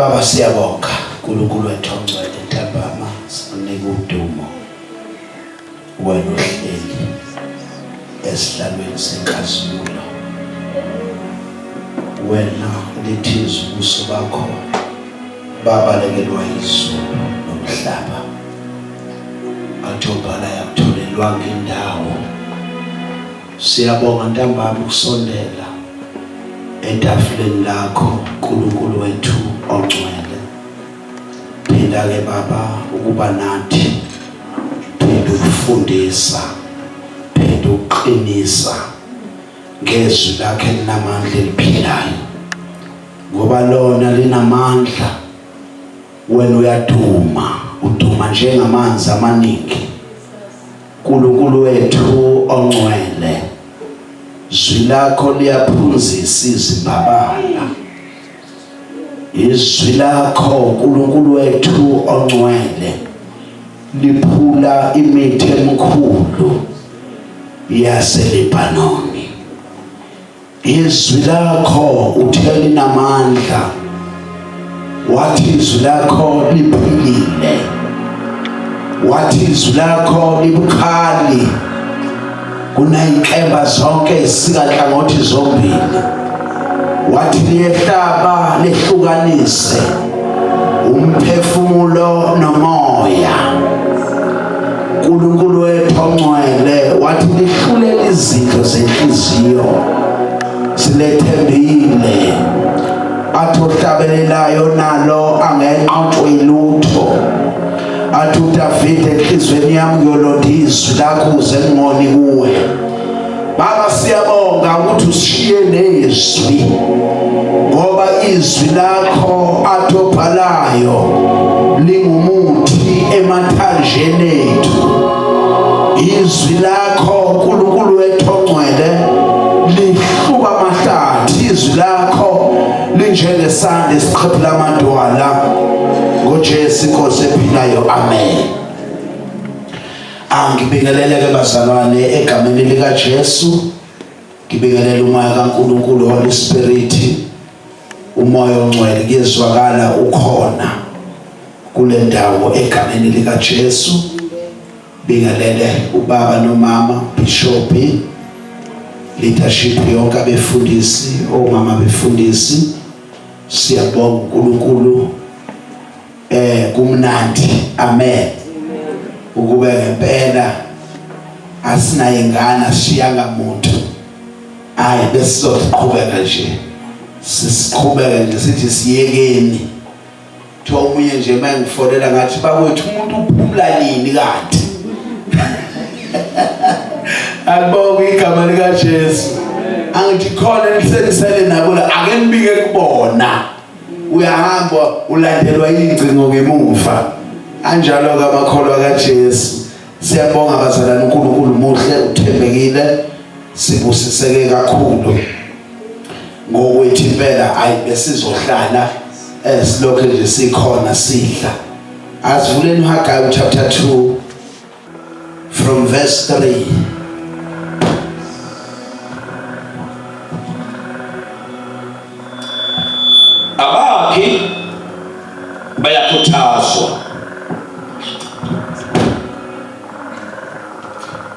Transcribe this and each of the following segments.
Baba siyabonga uNkulunkulu wethu ongcwele ntambama sikunika udumo wena ohleli esihlalweni senkazimulo wena lithiza ubuso bakho babalekelwa izulu nomhlaba athi obhala yakutholelwanga indawo Siyabonga ntambama ukusondela etafuleni lakho uNkulunkulu wethu ongcwele. Phinda ke baba ukuba nathi. Phinda ukufundisa. Phinda ukuqinisa ngezwi lakhe elinamandla eliphilayo. Ngoba lona linamandla wena uyaduma, uduma njengamanzi amaningi. Nkulunkulu wethu ongcwele, zwi lakho liyaphunzisa izimbabala. Izwi lakho Nkulunkulu wethu ongcwele liphula imithi emikhulu yaseLebanoni. Izwi lakho uthe linamandla, wathi izwi lakho liphilile, wathi izwi lakho libukhali kuneyinkemba zonke ezisika nhlangothi zombili, wathi liyehlaba lehlukanise umphefumulo nomoya. uNkulunkulu wethu ongcwele wathi lihlulela izinto zenhliziyo silethembile athi ohlabelelayo nalo angenqotshwe ilutho athi uDavide enhlizweni yami ngiyolonda izwi lakho uze ngingoni kuwe Baba siyabonga ukuthi usishiye nezwi ngoba izwi lakho athobhalayo lingumuthi emathanjeni ethu izwi lakho uNkulunkulu wethu ongcwele lihluba amahlathi izwi lakho linjengesanda esiqhephula amadwala ngoJesu inkosi ephilayo amen Angibingelele ke bazalwane egameni lika Jesu. Ngibingelela umoya kaNkuluNkulu Holy Spirit. Umoya ongcwele kuyezwakala ukhona kule ndawo egameni lika Jesu. Bingelele ubaba nomama bishop leadership yonke abefundisi omama befundisi siyabonga uNkulunkulu eh kumnandi amen ukube ngempela asinayo ingane asishiyanga muntu hayi besizoqhubeka nje sisiqhubeke nje sithi siyekeni kuthiwa omunye nje uma ngifonela ngathi bakwethu umuntu uphumula nini kanti alibonge igama likaJesu angithi khona nisenisele nabo la ake nibike kubona uyahamba ulandelwa ingcingo ngemuva anjalo ke amakholwa kaJesu siyabonga bazalwane uNkulunkulu muhle uthembekile sibusiseke kakhulu ngokwethu impela ayi besizohlala esilokho nje sikhona sidla asivuleni uHagayi chapter 2 from verse 3 Abakhi bayakhuthazwa.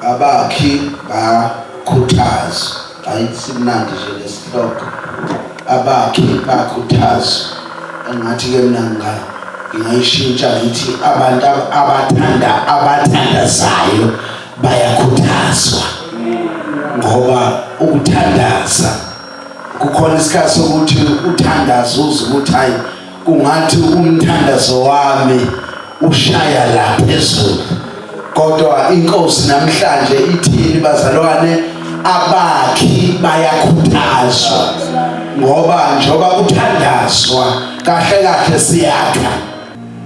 Abakhi bakhuthazwa. Hayi simnandi nje lesihloko. Abakhi bakhuthazwa. Engathi ke mina ngingayishintsha ngithi abantu abathanda abathandazayo bayakhuthazwa. Ngoba ukuthandaza kukhona isikhathi sokuthi uthandaze uze ukuthi hayi kungathi umthandazo wami ushaya la phezulu kodwa inkosi namhlanje ithini bazalwane abakhi bayakhuthazwa ngoba njengoba kuthandazwa kahle kahle siyakha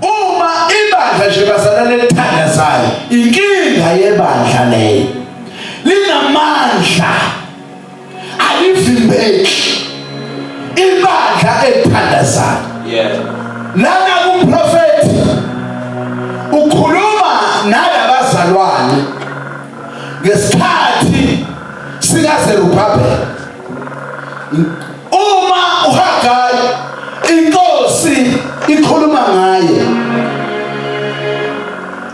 uma ibandla nje bazalwane lithandazayo inkinga yebandla leyo linamandla alivimbeki ibandla elithandazayo yeah lana kumprofeti ukhuluma nalabazalwane ngesikhathi sikaZerubabel uma uHagayi Inkosi ikhuluma ngaye.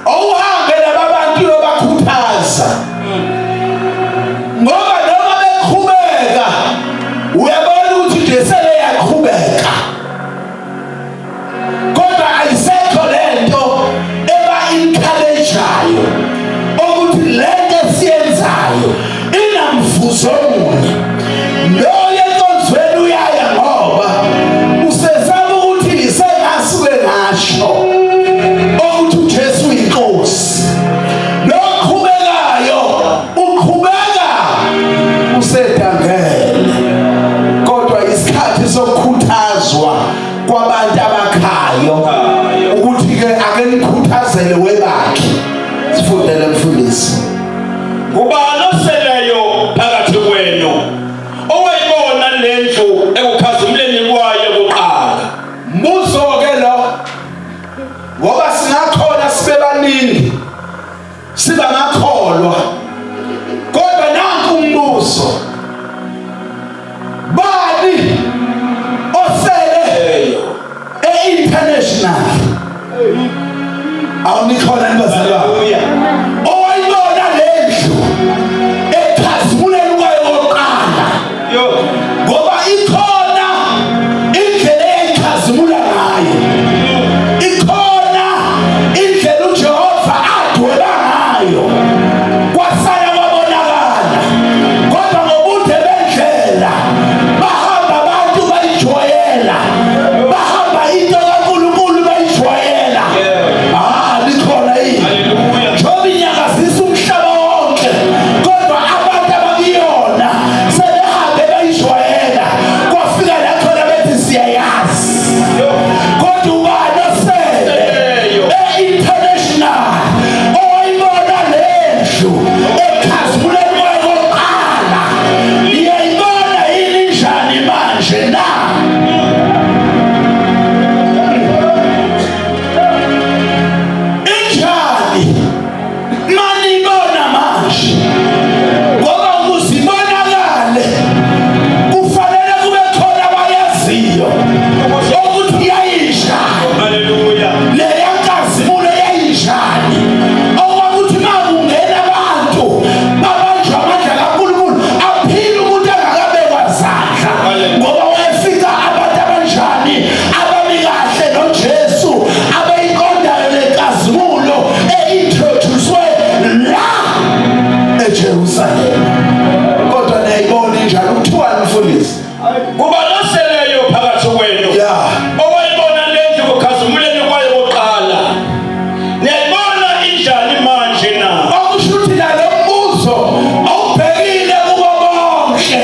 Awuhambe laba bantu uyobakhuthaza. Ngoba noma beqhubeka uyabona ukuthi nje sebeyaqhubeka. Kodwa ayisekho lento eba encourageayo ukuthi lento esiyenzayo inamvuzo muni. Loyo enkonzweni uyaya ngoba usesaba ukuthi sengasuke ngasho ukuthi uJesu uyinkosi. Loqhubekayo uqhubeka usedangele. Kodwa isikhathi sokukhuthazwa kwabantu abakhayo ukuthi ke ake nikhuthazele webakhe. Sifundele mfundisi. Ngubani oseleyo phakathi kwenu owayibona le ndlu ekukhazimuleni kwayo kuqala? Mbuzo ke lo ngoba singakhona sibe baningi siba ngakholwa kodwa nanku umbuzo bani osele e-international awunikhona nibazalwane owayibona le ndlu ekhazimuleni kwayo kokuqala ngoba ikhona indlela eyayikhazimula ngayo ikhona indlela uJehova adweba ngayo kwasala kwabonakala kodwa ngobude bendlela bahamba abantu bayijwayela bahamba into kaNkulunkulu bayijwayela ah likhona yini njengoba inyakazisa umhlaba wonke kodwa abantu abakuyona sebehambe bayijwayela kwafika la khona bethi siyayazi kodwa ubani osele e-international owayibona le ndlu ekhazimuleni kwayo kokuqala niyayibona yini njani manje na injani manibona manje ngoba ukuze ibonakale kufanele kube khona abayaziyo ukuthi yayinjani Haleluya. leya nkazimulo yayinjani okwakuthi uma kungena abantu babanjwa amandla kaNkulunkulu aphile umuntu angakabekwa zandla ngoba wayefika abantu abanjani abami kahle noJesu abayiqondayo lenkazimulo eintroducwe la eJerusalema kodwa niyayibona injalo kuthiwani mfundisi Kuba noseleyo phakathi kwenu Yeah. owayibona le ndlu kukhazimuleni kwayo kokuqala. Niyayibona injani manje na? Okusho ukuthi nalo mbuzo awubhekile kubo bonke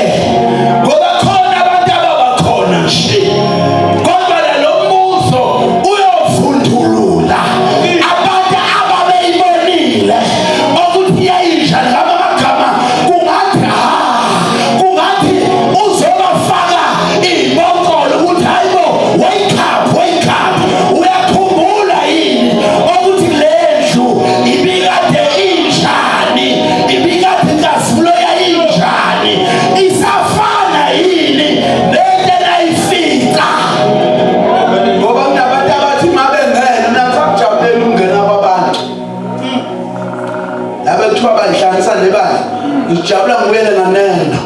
ngoba khona abantu ababakhona nje kodwa nalo mbuzo uyovundulula abantu ababeyibonile ukuthi yayinjani ngama magama kungathi ha kungathi uzobafaka iy'bonkolo ukuthi hayibo wake up wake up uyakhumbula yini ukuthi le ndlu ibikade injani ibikade inkazimulo yayinjani isafana yini lento enayifica ngoba kunabantu abathi mabengena nathi akujabulela ukungena kwabantu laba kuthiwa bayihlanganisa nebandla ngijabula ngibuyele nganeno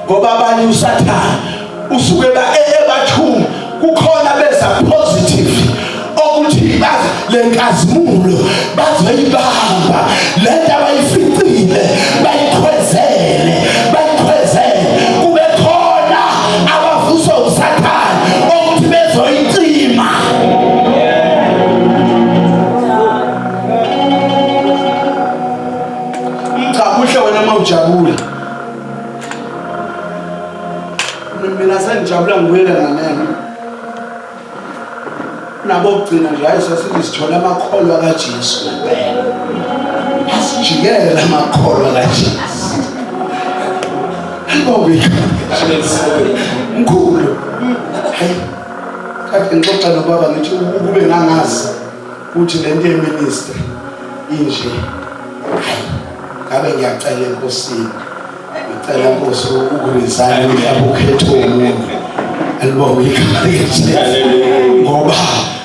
ngoba abanye usathane usuke ebathuma kukhona beza positive okuthi bazi lenkazimulo bazoyibamba lento abayificile bayikhwezele bayikhwezele kube khona abavuswa usathane okuthi bezoyicima cha kuhle wena uma ujabula mina sengijabula ngibuyele nganeno nabokugcina nje hayi sasithi sithola amakholwa kaJesu ngempela asijikele amakholwa kaJesu ayibonge mkhulu hayi kade ngixoxa nobaba ngithi ukube ngangazi ukuthi le nto yeministry inje hayi ngabe ngiyacela enkosini ngicela nkosi ukuresign lapho ukhethe omunye. Alibonge igama likaJesu. Ngoba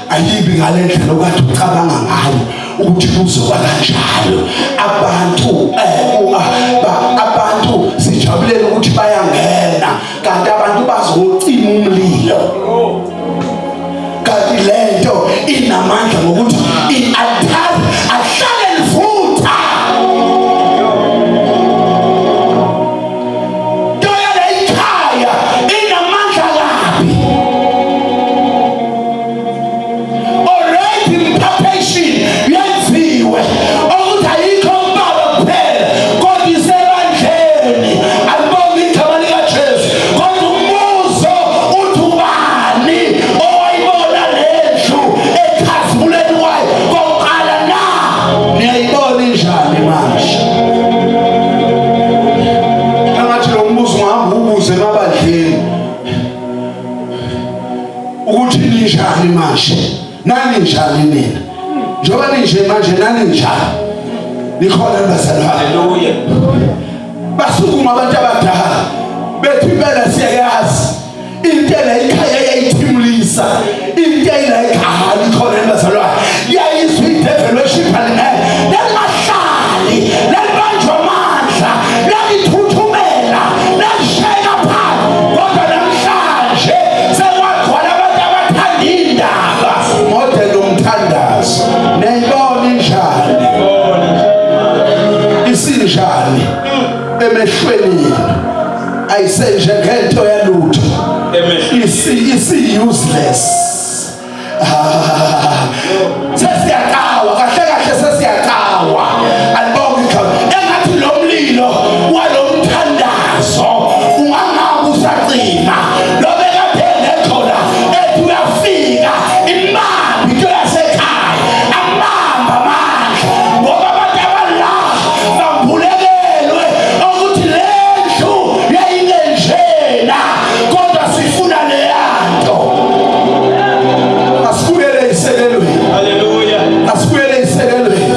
ayibi ngale ndlela okade ucabanga ngayo ukuthi kuzoba kanjalo. Abantu abantu sijabulela ukuthi bayangena kanti abantu bazocima umlilo. Kanti lento inamandla ngokuthi i-altar ahlale livutha. Toyela ikhaya inamandla kabi. Already impartation yenziwe ukuthi ayikho ubaba kuphela kodwa isebandleni. Alibonge igama likaJesu. Kodwa umbuzo uthi ubani owayibona lendlu ekhazimuleni kwayo kokuqala na? Niyayibona injani manje? Engathi lo mbuzo ungahamba ubuze emabandleni ukuthi ninjani manje, nani njani nina, njengoba ninje manje, nani njani? Nikhona bazalwane? Haleluya. Basukuma abantu abadala bethi impela siyayazi into elayikhaye yayithimulisa into elayikhala ikhona bazalwane, yayizwa idevil worship alingeke lalingahlali, lalibanjwa amandla, lalithuthumela, lalishayeka phansi. Kodwa namhlanje sekwagcwala abantu abathanda indaba model umthandazo. Niyayibona injani? Isinjani emehlweni? Ayisenje ngento yalutho. Emehlweni. Isi useless. Ah, sesiyaqawa kahle kahle, sesiyaqawa. Alibonge igama. Engathi lo mlilo walomthandazo ungangabe usacima. Lo bekade khona ethi uyafika imambi into yasekhaya, amamba amandla, ngoba abantu abala bambulekelwe ukuthi lendlu yayingenjena, kodwa sifuna leyanto. Asibuyele esekelweni. Haleluya. Asibuyele esekelweni,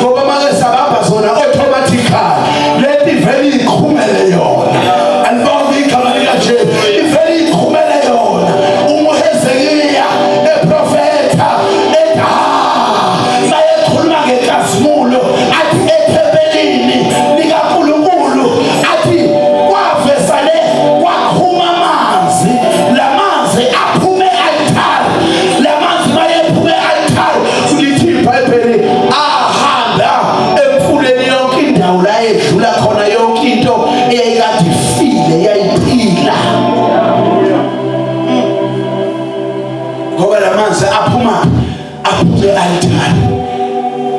ngoba make sabamba zona automatically leti vele iqhumele yona. Alibonge igama likaJesu. Ivele iqhumele yona. UmuHezekiya eprofeta ethi ah, bayekhuluma ngenkazimulo, athi ethempelini likaNkulunkulu, athi kwavesane kwaqhuma amanzi, lamanzi aphume e-altar, lamanzi mayephume e-altar, lithi iBhayibheli ahamba emfuleni, yonke indawo la edlula khona, yonke into eyayikade ifile yayiphila, ngoba lamanzi aphuma, aphume e-altar,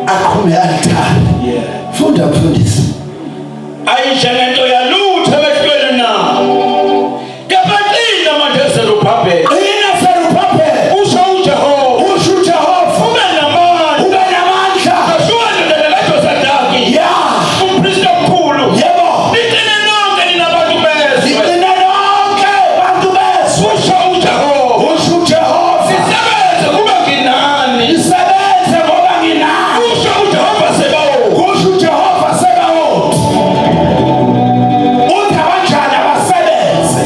aqhume e-altar. Funda, mfundisi. Ayinjengento yalutho emehlweni na? Kepha qina manje, Zerubhabheli. Qina, Zerubhabheli. Usho uJehova. Usho uJehova. Ube namandla. Ube namandla. Joshua ndodana kaJosadaki, umpristi omkhulu. Niqine nonke nina bantu bezwe. Niqine nonke bantu bezwe. Usho uJehova. Usho uJehova. Sisebenze kuba nginani. Nisebenze ngoba nginani. Usho uJehova Sebawoti. Kusho uJehova Sebawoti. Uthi abanjani? Abasebenze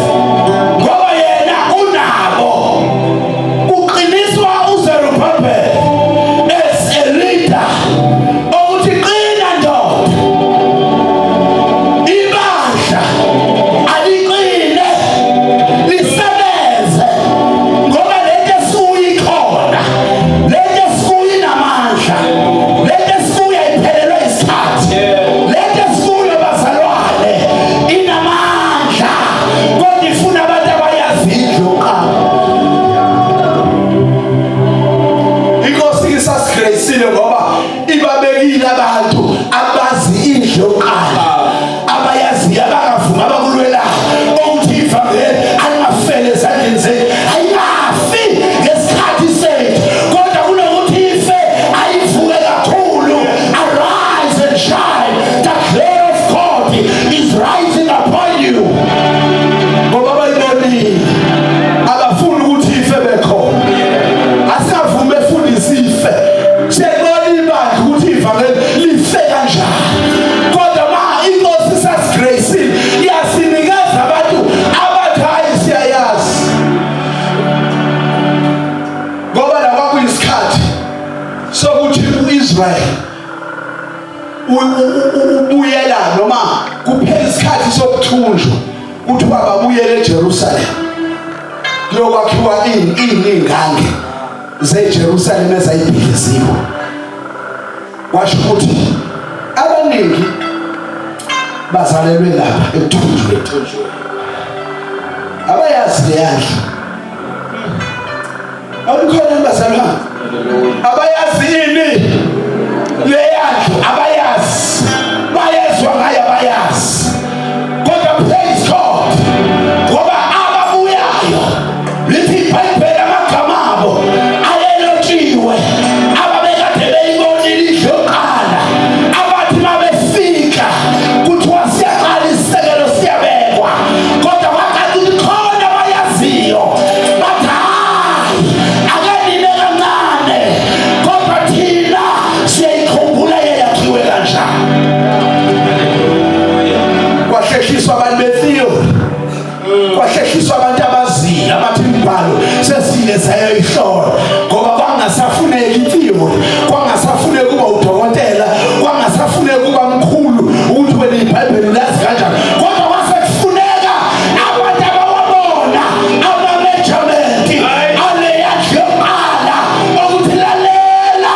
ngoba yena unabo. uIsrael ubuyela noma kuphela isikhathi sokuthunjwa kuthiwa babuyele eJerusalem kuyokwakhiwa iningange zeJerusalem ezayibhidliziwe. Kwasho ukuthi abaningi bazalelwe lapha ekuthunjweni, abayazi leyandlu. Awukhona bazalwane abayazi ini leyandlu, abayazi, bayezwa ngayo, abayazi. Kodwa praise God, ngoba ababuyayo lithi iBhayibheli amagama abo ayelotshiwe, ababekade beyibonile indlu yokuqala, abathi mabefika kuthiwa siyaqala isisekelo siyabekwa, kodwa kwacaca ukuthi khona abayaziyo, bathi hayi ake nime kancane, kodwa thina siyayikhumbula yeyakhiwe kanjani. Kwahlehliswa abantu betheory, kwahlehliswa abantu abaziyo abathi imibhalo sesile sayoyihlola, ngoba kwangasafuneki theory, kwangasafuneki ukuba udokotela, kwangasafuneki ukuba mkhulu ukuthi wena iBhayibheli ulazi kanjani, kodwa kwasekufuneka abantu abawabona ama-measurement aleya ndlu yokuqala, okuthi lalela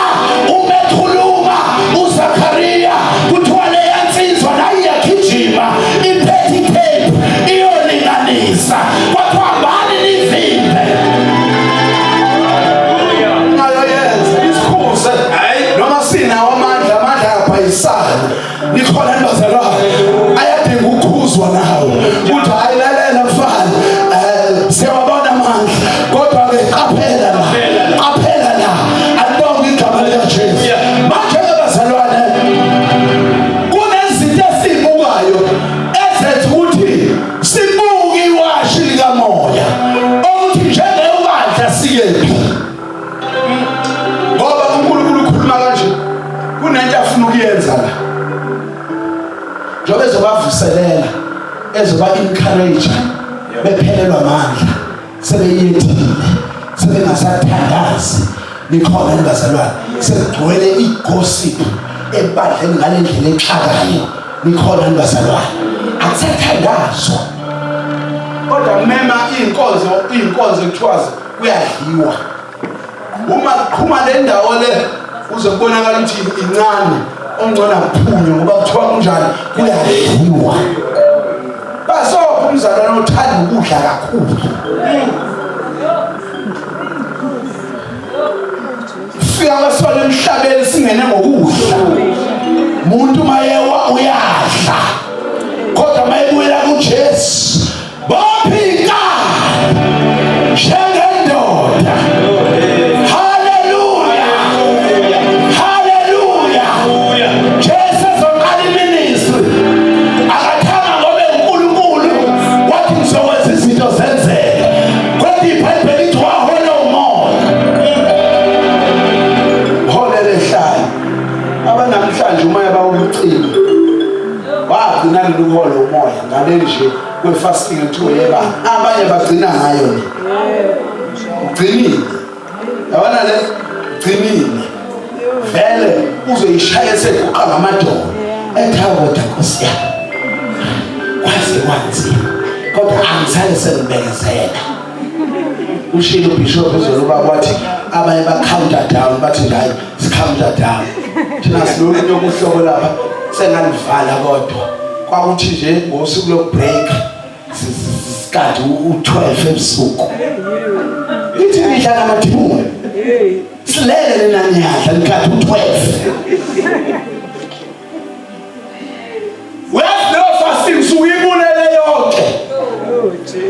uma ekhuluma uZakariya kuthiwa leya nsizwa nayo iyagijima iphethe itape iyolinganisa, kwathiwa hambani nivimbe. Ngayoyenza isikhuze noma sinawo amandla, amandla ayabhayisana. Nikhona bazalwane, ayadinga ukukhuzwa nawo ukuthi ayilalela mfana, siyawabona amandla, kodwa ke qaphela la, qaphela la. Alibonge igama likaJesu. Manje ke bazalwane, kunezinto esibukayo ezenza ukuthi sibuke iwashi likamoya okuthi njengebandla siyephi, ngoba uNkulunkulu ukhuluma kanje, kunento afuna ukuyenza la, njengoba ezobavuselela, ezoba encourage bephelelwa amandla, sebeyethile, sebengasathandazi. Nikhona nibazalwane, sekugcwele igossip ebandleni ngale ndlela exakayo. Nikhona nibazalwane, akusathandazwa, kodwa mema iy'nkonzo, iy'nkonzo ekuthiwa kuyadliwa. Uma kuqhuma le ndawo le uze kubonakala ukuthi incane, ongcono akuphunywe ngoba kuthiwa kunjani, kuyadliwa. Basopha umzalwane othanda ukudla kakhulu. Fika kwesona emhlabeni singene ngokudla. Muntu mayewa uyadla, kodwa mayebuyela kuJesu bophika njengendoda. Haleluya, haleluya. Jesu ezoqala iministry akathanga ngoba uNkulunkulu wathi ngizokwenza izinto zenzeke, kodwa iBhayibheli lithi wahola umoya, holele ehlane. Abanamhlanje umoya bawucima, wagcina nini ukuhola umoya ngale nje kwefasting kuthiwa yeba, abanye bagcina ngayo le, ugcinile, yabona le, ugcinile vele uzoyishaya eseguqa ngamadolo ethi hawu kodwa nkosi yami kwaze kwanzima, kodwa angisale sengibekezela. Ushilo ubishop izolo uba kwathi abanye ba-counter down, bathi nje hayi si-counter down thina silolunye okuhlobo lapha sengalivala, kodwa kwakuthi nje ngosuku lokubreak sikade u-12 ebusuku ithi nidla namadimoni, silele nina niyadla nikade u-12. Uyazi leyo fasting usuyibulele yonke,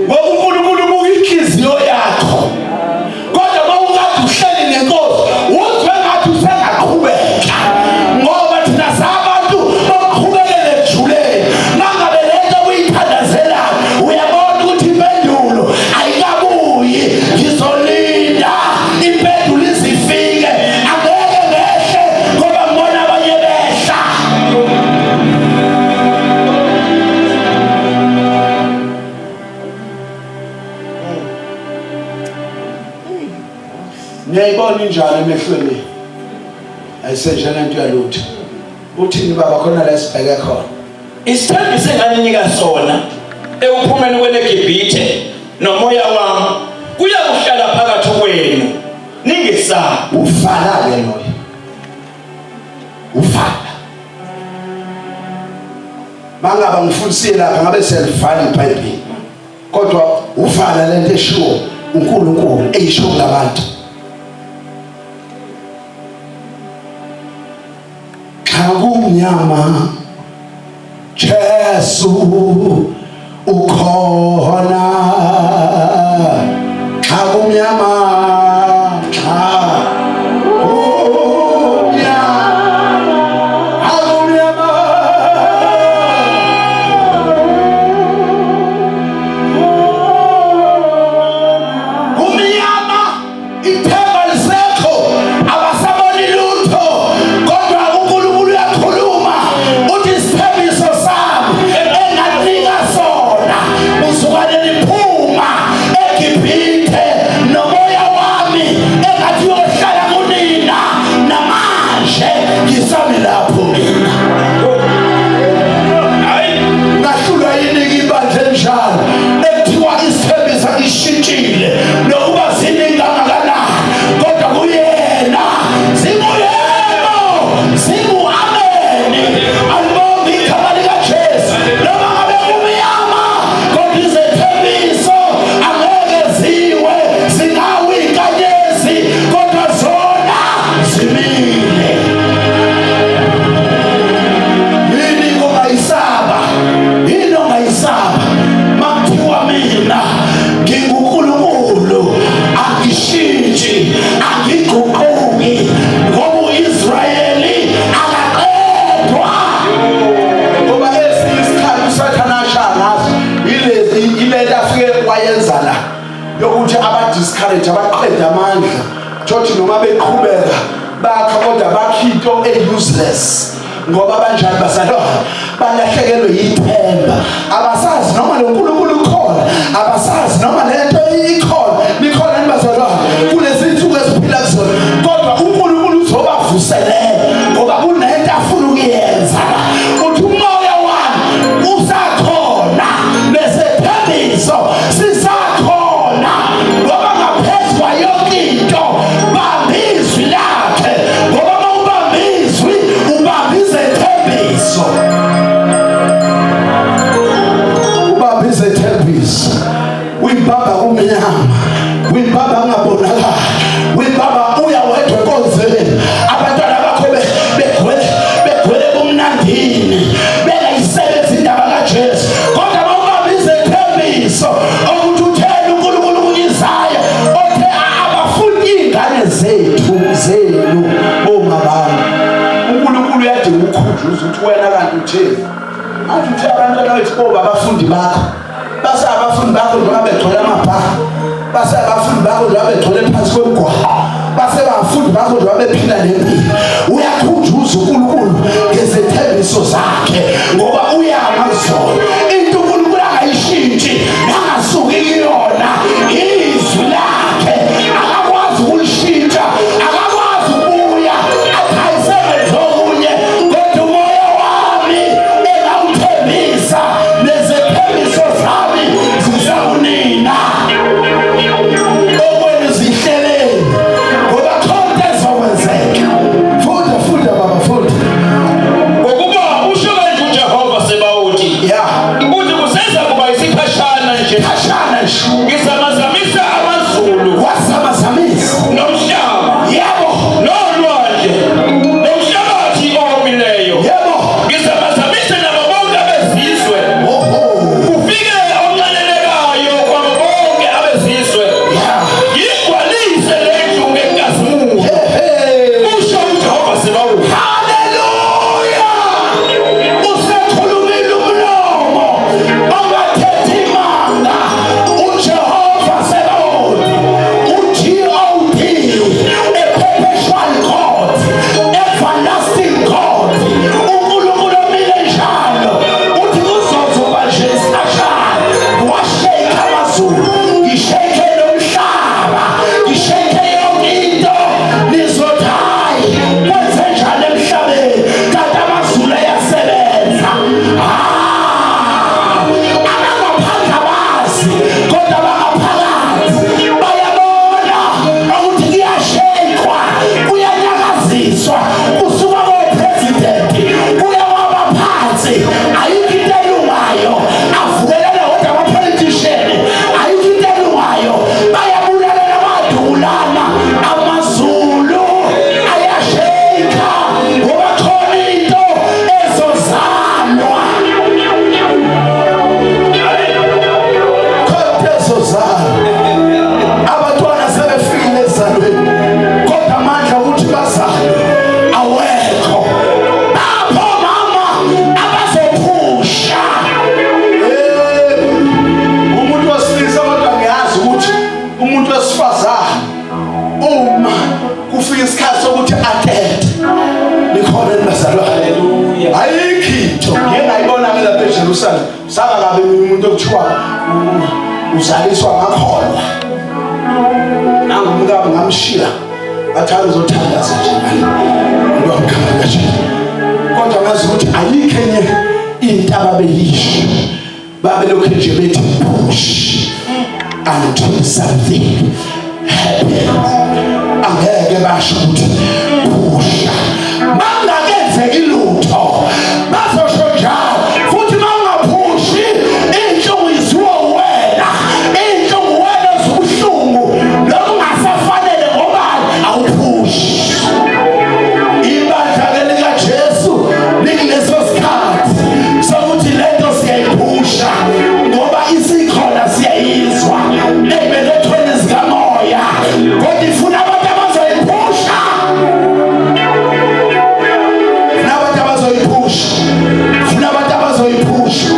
ngoba uNkulunkulu ubuka inhliziyo yakho, kodwa uma ukade uhleli nenkosi uzwe ngathi usengaqhubeka, ngoba thina sabantu bokuqhubekela ekujuleni. Mangabe lento uyithandazelayo uyabona ukuthi impendulo ayikabuyi, ngizolinda impendulo izifike, angeke ngehle ngoba ngibona abanye behla. Niyayibona injalo emehlweni. Ayisenjena into yalutho. Uthini baba khona la esibheke khona? Isithembiso enganinika sona ekuphumeni kweleGibhithe nomoya wami kuyakuhlala phakathi kwenu ningesabi. Ufala ke loyo. Ufala. Mangaba ngifundisile lapha ngabe siyalivala iBhayibheli. Kodwa uvala lento eshiwo uNkulunkulu eyisho kulabantu. Xa kumnyama Jesu ukhona xa kumnyama xa kumnyama kumnyama Ithemba lisekho, abasaboni lutho, kodwa uNkulunkulu uyakhuluma uthi isithembiso sami enganika sona mzukwane liphuma eGibhithe nomoya wami engathi uyohlala kunina namanje ngisami lapho mina. Hayi, Ngahlulwa yini ibandla elinjalo ekuthiwa isithembiso ishintshile nokuba ziningi kangakanani kodwa kuyena zinguyebo zingu-ameni alibonge igama likajesu noma ngabe kumnyama kodwa izethembiso angeke ziwe zingawi inkanyezi kodwa zona zimile yini ongayisaba yini ongayisaba makuthiwa mina nginguNkulunkulu angishintshi angiguquki ngoba uIsrayeli akaqedwa ngoba esinye isikhathi uSathane ashaya ngaso ilezi ilento afike wayenza la yokuthi aba-discourage abaqede amandla thothi noma beqhubeka bakha kodwa bakha into e-useless ngoba banjani bazalwane balahlekelwe yithemba abasazi noma lo nkulunkulu ukhona abasazi noma le nto ikhona nikhona ni bazalwane kulezi nsuku esiphila kuzona kodwa unkulunkulu uzobavuselela ngoba kunento afuna ukuyenza uthi umoya wami usakhona nesethembiso sisakhona ngoba ngaphezu kwayonke into bamba izwi lakhe ngoba uma ubamba izwi ubamba izethembiso ubamba izethembiso uyibamba kumnyama uyibamba kungabonakali uyibamba uya wedwa enkonzweni abantwana bakho begcwele begcwele kumnandini bengayisebenzi indaba kaJesu kodwa mawubamba izethembiso okuthi utheni uNkulunkulu ku-Isaya othe abafuni iy'ngane zethu zenu omabami uNkulunkulu uyadinga ukukhunjuza ukuthi wena kanti utheni manje uthe abantwana bethu boba abafundi bakho base abafundi bakho njengoba begcwele amabhaha base abafundi bakho njengoba begcwele phansi kwemigwaqo base abafundi bakho njengoba bephila nempilo uyakhunjuza uNkulunkulu ngezethembiso zakhe ngoba uyama kuzona into uNkulunkulu angayishintshi nangasuki kuyona izwi lakhe akakwazi ukulishintsha akakwazi ukubuya athi ayisebenze okunye kodwa umoya wami engawuthembisa nezethembiso zami zisakunina okwenu zihleleni ngoba khonto ezokwenzeka funda funda baba funda Ngokuba usho kanje uJehova Sebawoti ya uthi kuseza kuba isikhashana wesifazane uma kufika isikhathi sokuthi atete nikhona nibazalwane Haleluya. Ayikho into ngeke ngayibona ke lapha eJerusalem saba kabi umuntu okuthiwa uzaliswa ngakholwa nangu umuntu wami ngamshiya athi angizothandaza nje manje ngoba ngikhala nje kodwa ngazi ukuthi ayikho enye into ababeyisho babelokhu nje bethi push until something happens angeke basho ukuthi pusha mangakenzeki lutho bazosho njalo futhi mangaphushi inhlungu iziwa wena inhlungu wena ubuhlungu nokungasafanele ngoba awuphushi ibandla ke likaJesu likuleso sikhathi sokuthi lento siyayiphusha ngoba isikhona siyayizwa ey'belethweni zikamoya kodwa ifuna abantu abazoyiphusha funa abantu abazoyiphusha funa abantu abazoyiphusha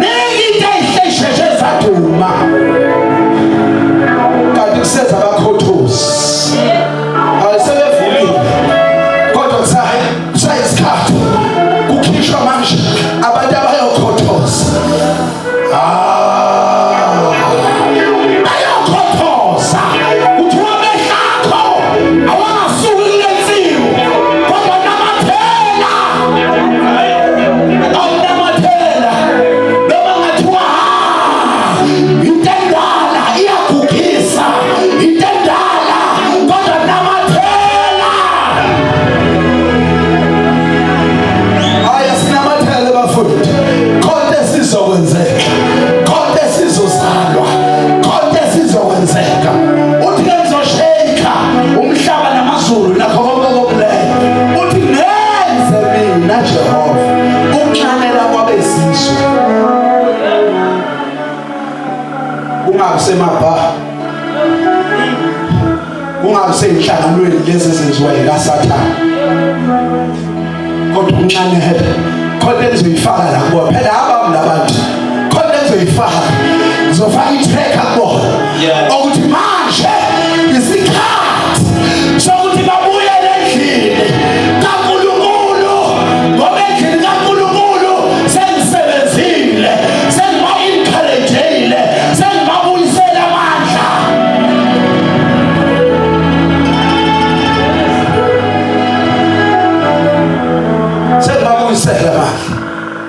ningi into ey'hle isheshe zaduma kanti kuseza abakhothozi ayisebevumile kodwa kusayisikhathi kukhishwa manje abantu abayokhothoza ah Bayokhothoza kuthiwa amehlakho awangasuki kule nsimu kodwa namathela awunamathela noma ngathiwa ha into endala iyagugisa into endala kodwa namathela Hayi sinamathele bafundi. Khonto esizokwenzeka. Khonto esizozalwa. Khonto esizokwenzeka. Uthi ke ngizoshake umhlaba namazulu nakho konke okuleyo. Uthi ngenze mina Jehova ukunxanela kwabezizwe. Kungabi semabha. Kungabi seyinhlanganweni lezi ezenziwa yikaSathane. Kodwa unxanele khona engizoyifaka la kubona phela abami labantu khona engizoyifaka ngizofaka i-tracker kubona okuthi manje isikhathi sokuthi babuyele endlini kaNkulunkulu ngoba endlini kaNkulunkulu sengisebenzile sengiba-encourage-ile sengibabuyisele amandla Sengibabuyisele amandla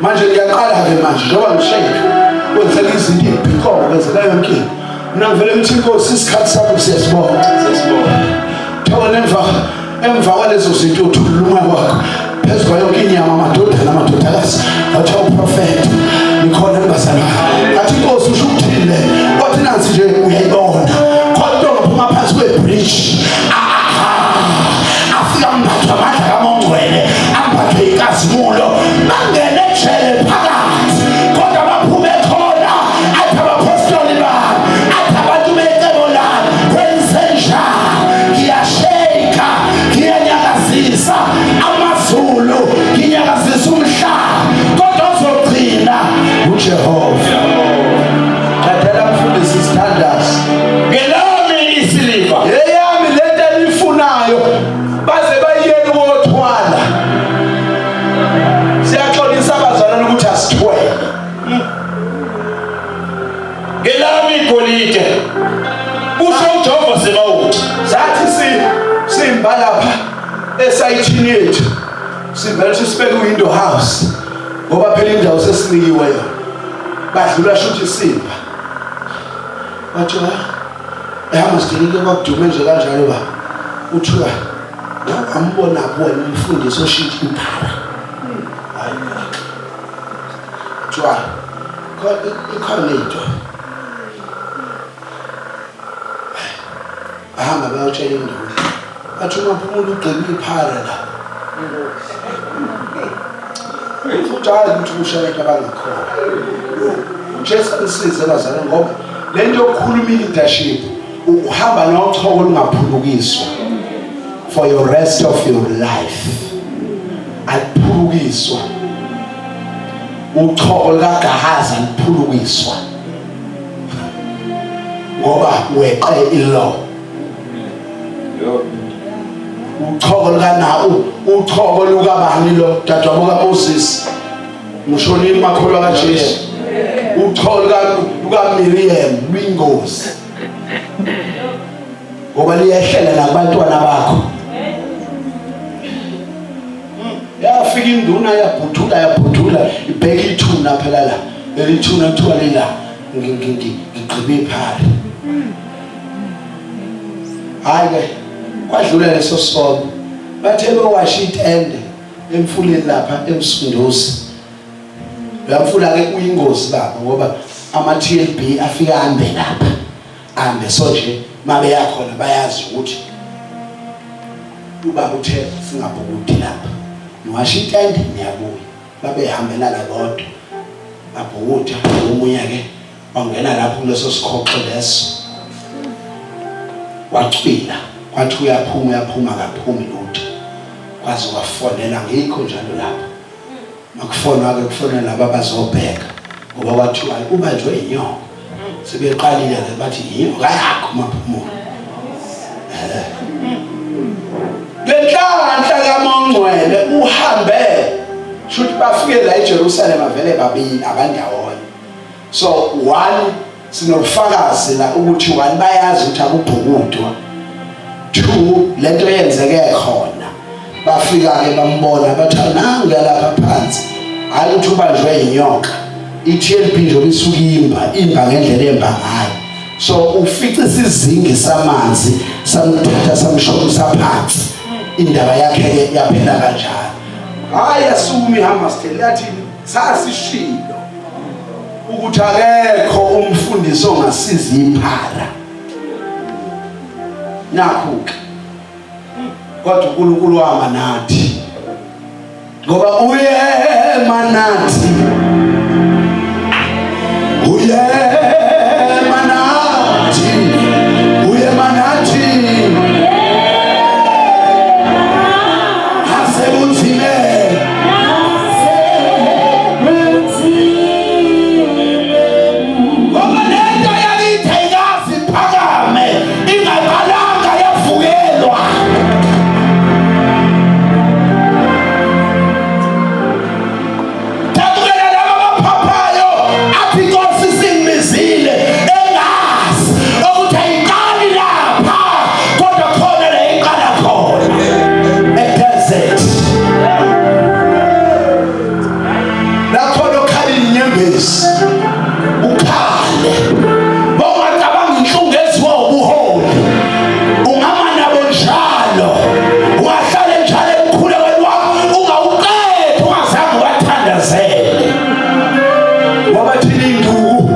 manje ngiyaqala-ke manje njengoba ngishayile kwenzeka izinto ibhiqoko kwenzeka yonke into mina ngivele ngithi inkosi isikhathi sakho siyasibona Siyasibona. Thola emva emva kwalezo zinto uthulula umoya wakho phezu kwayo yonke inyama amadodana amadodakazi wathi uprofetha nikhona nibazalwane athi inkosi usho ukuthini le wathi nansi nje uyayibona khona into ongaphuma phansi kwebridge afika ambathwe amandla kamongcwele ambathwe inkazimulo bangene ejele phakathi kodwa baphume khona athi abaphostoli bami athi abantu becebo lami kwenzenjani ngiyasheka ngiyanyakazisa amazulu nginyakazisa umhlaba kodwa ozogcina uJehova qedela mfundisi sithandazi Ngelami isiliva eyami lento enifunayo baze bayiyeke ukuthwala siyaxolisa abazalwane ukuthi asithwele Ngelami igolide kusho uJehova Sebawoti. Sathi si simba lapha esayithini yethu sivele sisibeke window house ngoba phela indawo sesinikiwe yona. Badlula shuthi simba. Bathiwa ehamba sidinike kwakudume nje kanjalo ba. Uthiwa wambona kuwena umfundisi oshintsha imphala. Hayi. Kuthiwa ikhona into bahamba bayotshela induna bathi uma phumula ugqiba iphara la futhi hayi ukuthi kusho abantu abangakhona uJesu anisize bazalwane ngoba le nto yokukhuluma i-leadership uhamba nochoko olungaphulukiswa for your rest of your life aliphulukiswa uchoko likaGahazi aliphulukiswa. Ngoba weqe ilaw. Uchoko lukana uchoko lukabani lo dadwabo kaMoses. Ngisho nini makholwa kaJesu. Uchoko luka Miriam luyingozi. Ngoba liyehlela nakubantwana bakho. Yafika induna yabhuthula yabhuthula ibheka ithuna phela la. Leli thuna kuthiwa lila ngigqibe iphara. Hayi ke kwadlula leso sono. Bathe bewasha itende emfuleni lapha eMsunduzi. Lamfula ke uyingozi baba ngoba ama TLB afika ambe lapha. Ambe so nje mabeya khona bayazi ukuthi ubaba uthe singabhukudi lapha. Niwasha itende niyabuya. Babehambela ke bodwa. Babhukuda omunye ke wangena lapho kuleso sikhoxo leso. Wacwila kwathi uyaphuma uyaphuma akaphumi lutho. Kwaze kwafonela ngikho njalo lapho. Makufonwa ke kufonela laba abazobheka ngoba kwathiwa ubanjwe inyoka. Sebeqalile ke bathi yinyoka yakho maphumulo. Eh. Ngenhlanhla kaMongcwele uhambe shuthi bafike la eJerusalema vele babili abandawonye. So one sinobufakazi la ukuthi one bayazi ukuthi akubhukudwa. Two lento yenzeke khona. Bafika ke bambona bathi nangu lapha phansi. Hayi ukuthi ubanjwe inyoka. I-TLB njengoba isuka imba imba ngendlela emba ngayo. So ufica isizingi samanzi samthatha samshonisa phansi. Indaba yakhe ke yaphela kanjalo. Hayi yasukuma iHammersdale yathi sasishilo ukuthi akekho umfundisi ongasiza iphara. Nakhu ke kodwa uNkulunkulu wama nathi ngoba uyema nathi uyema nathi uyema nathi asebunzimeni. Ngoba lento yakithi ayikaze iphakame ingaqalanga yavukelwa. Dabukela laba abaphaphayo athi inkosi singibizile engazi ukuthi ayiqali lapha kodwa khona la iqala khona edesert. Nakhona okhala inyembezi ukhale bongacabanga inhlungu eziwa ubuholi ungama nabo njalo ungahlale njalo emkhulekweni wakho ungawuqedi ungazange uwathandazele ngoba thina induku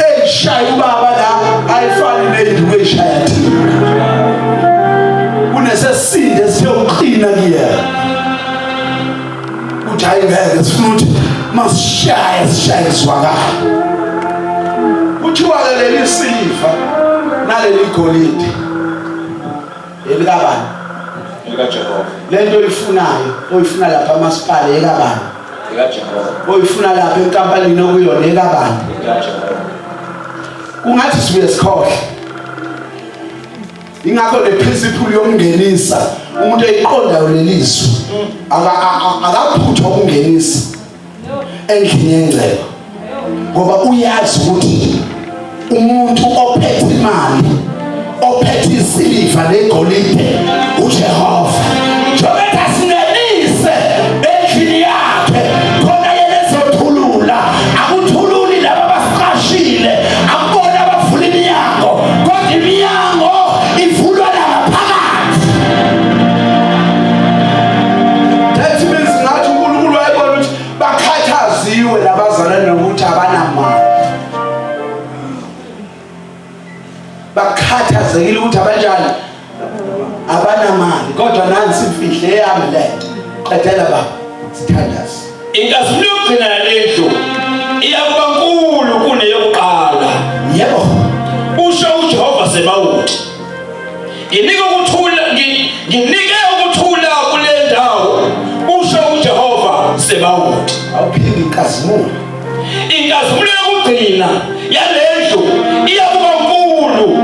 eyishaya ubaba la ayifani neyinduku eyishaya thina kunesesinde esiyowuqina kuyena uthi hayi ngeke sifuna ukuthi masishaye sishaye sizwakala kuthiwa-ke leli siliva naleli golide elikabani Elikajehova. Le nto oyifunayo oyifuna lapha amasipala ekabani Elikajehova. Oyifuna lapha enkampanini okuyona ekabani Elikajehova. Kungathi sibuye sikhohle. Ingakho le principle yokungenisa umuntu eyiqondayo lelizwi akaphuthwa ukungenisa endlini yengcebo ngoba uyazi ukuthi umuntu ophethe imali ophethe isiliva negolide uJehova njengoba asingenise endlini yakhe khona yena ezothulula akuthululi laba abasiqashile akubona abavula iminyango kodwa iminyango ivulwa langaphakathi. That means ngathi uNkulunkulu wayebona ukuthi bakhathaziwe labazalwane nokuthi abanamali bakhathazekile ukuthi abanjani abanamali kodwa nansi imfihlo eyami lento qedela baba sithandaze. Inkazimulo yokugcina yalendlu iyakuba nkulu kuneyokuqala. Yebo. Usho uJehova Sebawoti. Nginike ukuthula nginike ukuthula kule ndawo usho uJehova Sebawoti. Awuphinde inkazimulo. Inkazimulo yokugcina yalendlu iyakuba nkulu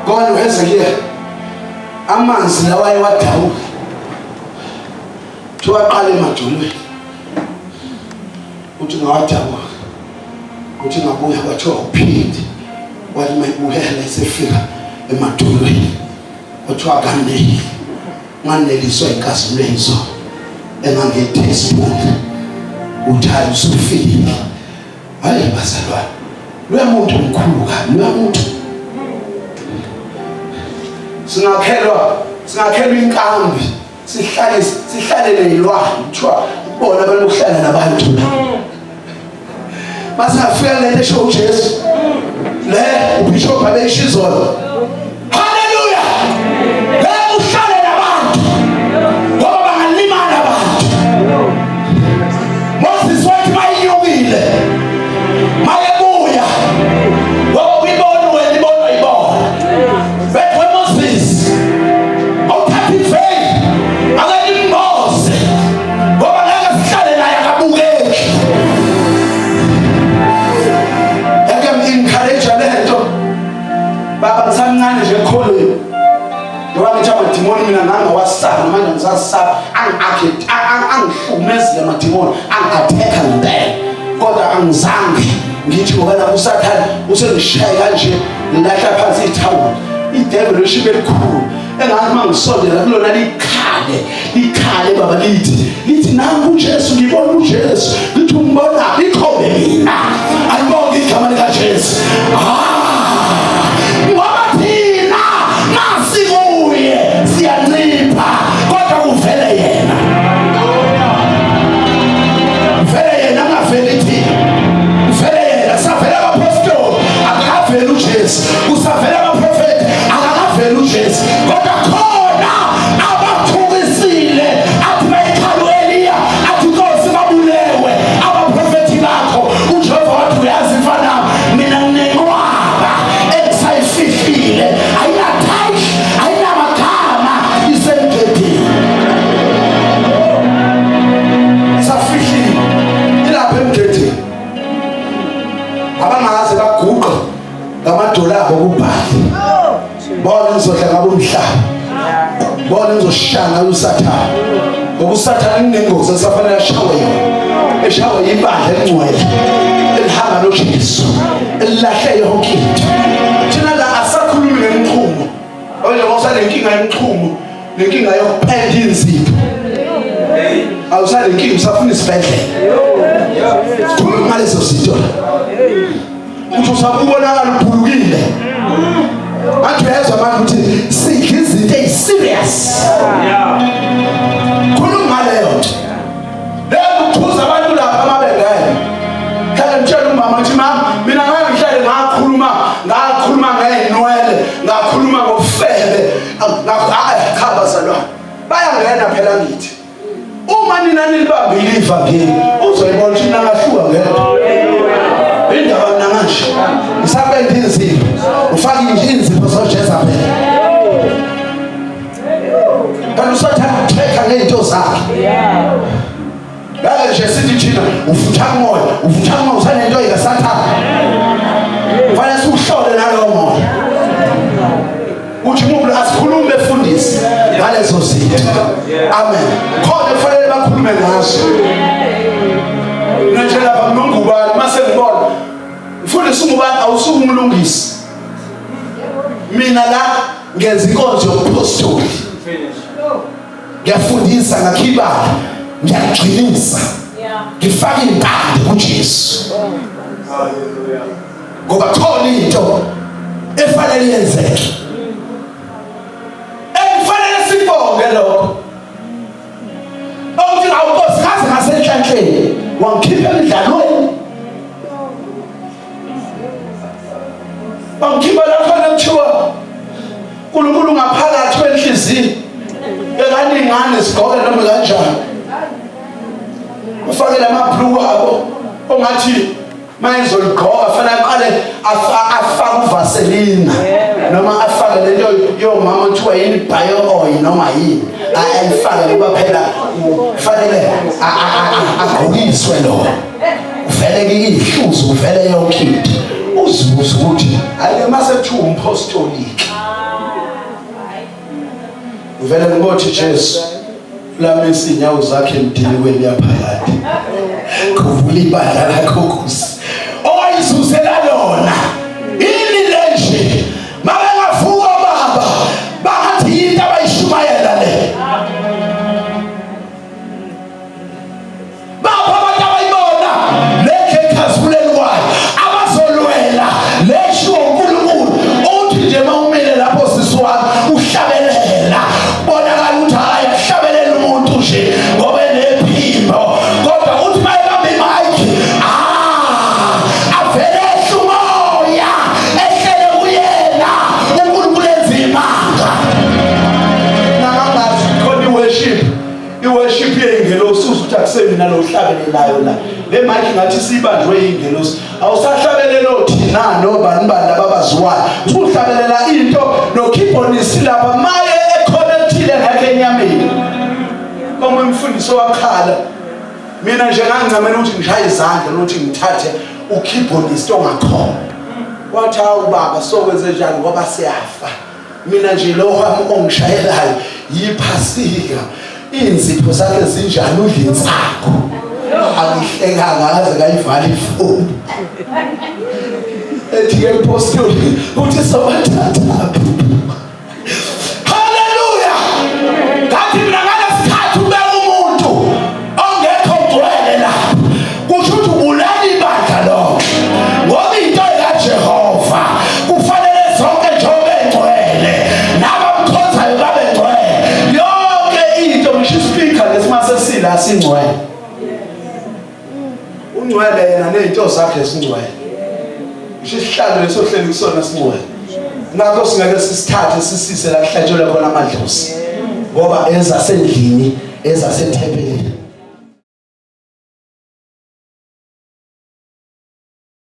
Kodwa uHezekiya amanzi lawa ayewadawula kuthiwa aqala emadolweni uthi ngawadabula uthi ngabuya kwathiwa uphinde wathi mayibuyela esefika emadolweni kwathiwa kaneli nganeliswa inkazimulo izolo engange-teaspoon uthi hayi usufikile. Hayi bazalwane, loya muntu mkhulu kabi, loya muntu singakhelwa inkambi sihlale sihlale nezilwane kuthiwa bona abantu ukuhlala nabantu masingafika lento esho uJesu le ubishop abeyisho izolo. Haleluya, ngeke uhlale nabantu ngoba bangalimala abantu. Moses wathi bayinyukile mayebuya ngoba uyibona wena ibonwa yibona bethi Moses awuthatha iveli ake nimboze ngoba ngeke sihlale naye akabukeki. Eke encourage lento baba ngisamncane nje ekholweni ngoba ngithi amadimoni mina ngangawasaba manje ngisasaba angihlukumezile amadimoni angi-athekha ngempela kodwa angizange ngithi ngoba lapho usathane usengishaye kanje ngilahla phansi ithawula idevil eshibe elikhulu engathi uma ngisondela kulona likhale likhale baba lithi lithi nangu uJesu ngibona uJesu lithi umbona likhombe mina alibonge igama likaJesu. Ah ngoba thina masikuye siyancipha kodwa kuvele yena vele yena angaveli thina vele yena savela abapostoli akaveli uJesu kusavela abaprofeti akakaveli uJesu kodwa khona abathukisile athi bayikhala u-Eliya athi Nkosi babulewe abaprofethi bakho uJehova wathi uyazi mfana mina nginenqwaba engisayifihlile ayinathayish ayinamagama isemgedini safihlile ilapha emgedini abangaze baguqe ngamadolo abo kubhali bona ngizodla ngabo umhlaba bona ngizoshaya ngayo usathane ngoba usathane kunengozi esafanele ashawe yona eshawe ibandla elingcwele elihamba noJesu elilahle yonke into. Thina la asakhulumi ngemixhumo njengoba usanenkinga yemixhumo nenkinga yokupenda inzipho awusanenkinga usafuna isibhedlela sikhuluma ngalezo zinto uthi usakubonakala uphulukile athi uyezwa manje ukuthi sidla izinto eyi-serious khuluma ngaleyo nto leyo kuthuza abantu lapha amabengene hlale ngitshela umama ukuthi mama mina ngake ngihlale ngakhuluma ngakhuluma ngey'nwele ngakhuluma ngobufebe cha bazalwane bayangena phela ngithi uma nina nilibambile ivangeli uzoyibona ukuthi mina ngahluka ngedwa indaba mina manje ngisapenda inzipho ufake inzipho zoJezabel kanti usathanda ukuthekha ngey'nto zakhe ngeke nje sithi thina uvutha kumoya uvutha kumoya usanento ikasathane kufanele siwuhlole nalowo moya uthi umuntu asikhulume efundisi ngalezo zinto. Amen. Khona kufanele bakhulume ngazo. Nje lapha ngingubani mase ngibona mfundisi ungubani awusuke umlungisi. Mina la ngenza inkonzo yobuphostoli. Ngiyafundisa ngakhibala ngiyagxilisa. Ngifaka impande kuJesu. Hallelujah. Ngoba khona into efanele yenzeke ekufanele sibonge lokho okuthi awunkosi ngaze ngasenhlanhleni wangikhipha emidlalweni wangikhipha lapho kuthiwa uNkulunkulu ngaphakathi kwenhliziyo bekaningane sigqoke noma kanjani ufake lamabhluku abo ongathi mayezoligqoka fanele aqale afake uvaselina noma afake lento yomama kuthiwa yini bio oil noma yini ayifake ngoba phela kufanele agqokiswe lo uvele kiyihluzu uvele yonke into uzibuza ukuthi hayi mase kuthiwa umpostoliki. Ngivele ngibothi Jesu lamisa inyawo zakhe emdini yaphakade. Kuvula ibandla lakho Nkosi. Owayizuzela lona. Yini le nje? Mabengavuka baba bangathi yinto abayishumayela le. Bapha abantu abayibona le ekhazimuleni kwayo abazolwela le shiwo uNkulunkulu uthi nje mawumile lapho sisi wami uhlabelela bonakala ukuthi hayi ahlabelela umuntu nje ngoba enephimbo kodwa uthi mayebamba imayikhi ah avele ehla umoya ehlele kuyena uNkulunkulu enzimanga nangazi khona iworship iworship yeyingelosi uze uthi akusemina lo uhlabelelayo la le mic ngathi sibanjwe yingelosi awusahlabelelo thina nobani bani laba abaziwayo usuhlabelela into no-keyboardist lapha maye ekhonekthile ngakhe enyameni omunye umfundisi owakhala mina nje ngangincamela ukuthi ngishaye izandla nokuthi ngithathe ukeyboardist ongakhona wathi hawu baba sokwenze njani ngoba siyafa mina nje lo wami ongishayelayo yiphasika inzipho zakhe zinjani udla insakho angihlekanga ngaze ngayivala ifoni ethi ke mpostoli uthi sobathathaphi haleluya ngathi mina ngalesikhathi ubeka umuntu ongekho ngcwele lapho kusho ukuthi ubulala ibandla lonke ngoba into kaJehova kufanele zonke njengoba engcwele nabamkhonzayo babe ngcwele yonke into ngisho ispeaker lesimase sila singcwele ungcwele yena nezinto zakhe zingcwele ngisho isihlalo leso hleli kusona singcwele ngakho singeke sisithathe sisise la kuhlatshelwe khona amadlozi ngoba ezasendlini ezasethempelini.